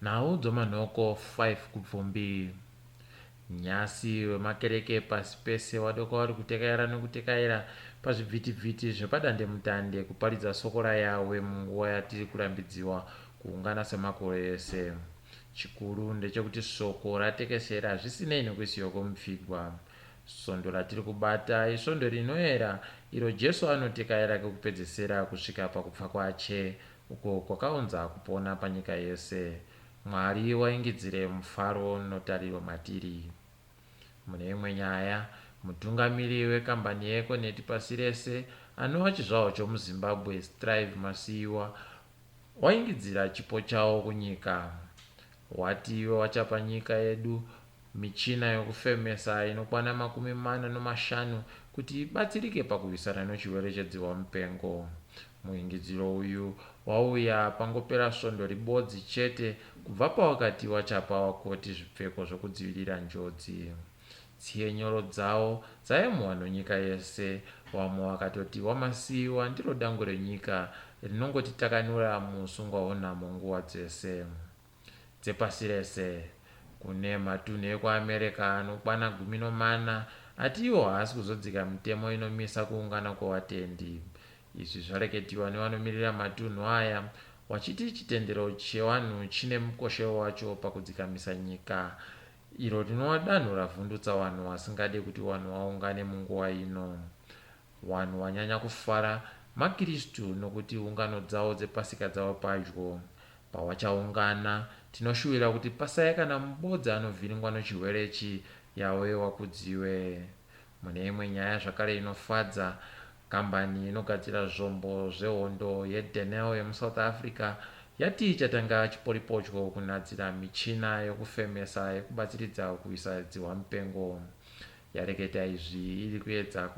Nhau dzomanhoko 5 Kubvumbi. Nyasi wemakereke pasi pese wadoka wari kutekaira nokutekaira pazvibvitibviti zvepadandemutande kuparidza soko raYahweh munguva yatiri kurambidziwa kuungana semakore ese. Chikuru ndechekuti soko ratekeshera zvisinei nekuisiwa kwemupfigwa. Svondo ratiri kubata isvondo rinoera iro Jesu anotekaira kekupedzesera kusvika pakupfa kwache uko kwakaunza kupona panyika yese. Mwari waingidzire mufaro notariro matiri. Mune imwe nyaya, mutungamiri wekambani yeEconet pasi rese anova chizvarwa chomuZimbabwe, Strive Masiyiwa, waingidzira chipo chawo kunyika. Wati iwe wachapa nyika yedu michina yokufemesa inokwana 45 kuti ibatsirike pakurwisana nochirwere chedzihwa mupengo. Muingidziro uyu wauya pangopera svondo ribodzi chete kubva pawakati wachapa wakoti zvipfeko zvokudzivirira njodzi. Tsiye nyoro dzawo dzayemurwa nonyika yese, wamwe wakatoti waMasiyiwa ndiro dangwe renyika rinongotitakanura muusungwa hwonhamo nguva dzese. Dzepasi rese. Kune matunhu ekuAmerica anokwana 14 ati iwo haasi kuzodzika mitemo inomisa kuungana kwevatendi. Izvi zvareketiwa nevanomirira matunhu aya wachiti chitendero chevanhu chine mukoshero wacho pakudzikamisa nyika iro rinova danho ravhundutsa vanhu vasingade kuti vanhu vaungane munguva ino. Vanhu vanyanya kufara maKristu nokuti ungano dzawo dzepasika dzava padyo. Pawachaungana, tinoshuvira kuti pasaya kana mubodzi anovhiringwa nochirwere ichi, Yahweh wakudziwe. Mune imwe nyaya zvakare inofadza, kambani inogadzira zvombo zvehondo yeDenel yemuSouth Africa yati ichatanga chiporipotyo kunadzira michina yokufemesa yekubatsiridza kurwisa dzihwamupengo. Yareketa izvi iri kuedza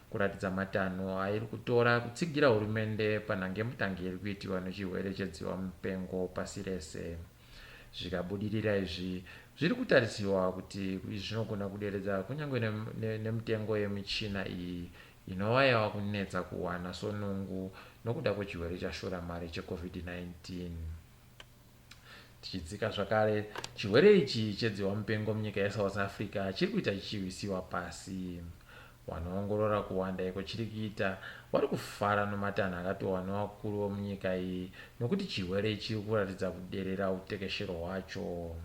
kuratidza matanho airi kutora kutsigira hurumende panhangemutange iri kuitiwa nechirwere chedzihwamupengo pasi rese. Zvikabudirira izvi, zviri kutarisirwa kuti zvinogona kuderedza kunyange nemitengo yemichina iyi inova yava kunetsa kuwana sonungu nokuda kwechirwere chashora mari cheCovid-19. Tichidzika zvakare, chirwere ichi chedzihwamupengo munyika yeSouth Africa chiri kuita chichiwisiwa pasi. Vanoongorora kuwanda iko chiri kuita vari kufara nomatanho akatorwa nevakuru vomunyika iyi nokuti chirwere chiri kuratidza kuderera utekeshero hwacho.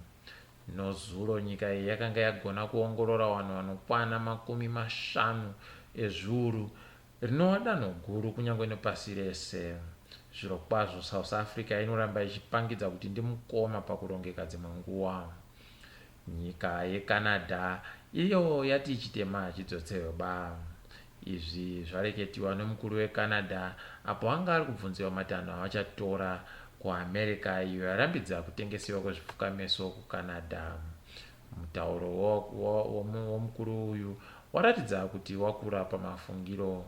Nozuro nyika iyi yakanga yagona kuongorora vanhu vanokwana 50 ezviuru rinova danho guru kunyange nepasi rese. Zvirokwazvo South Africa inoramba ichipangidza kuti ndimukoma pakurongeka dzimwe nguva. Nyika yeCanada iyo yati chitema hachidzotserwe ba. Izvi zvareketiwa nemukuru weCanada apo anga ari kubvunziwa matanho avachatora kuAmerica iyo yarambidza kutengesiwa kwezvipfukameso kuCanada. Mutauro womukuru uyu waratidza kuti wakura pamafungiro.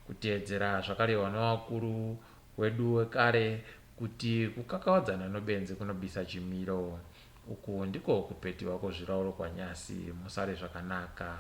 Kuteedzera zvakarehwa nevakuru wedu wekare kuti kukakavadzana nobenzi kunobisa chimiro. Uku ndiko kupetiwa kwozvirauro kwanyasi. Musare zvakanaka.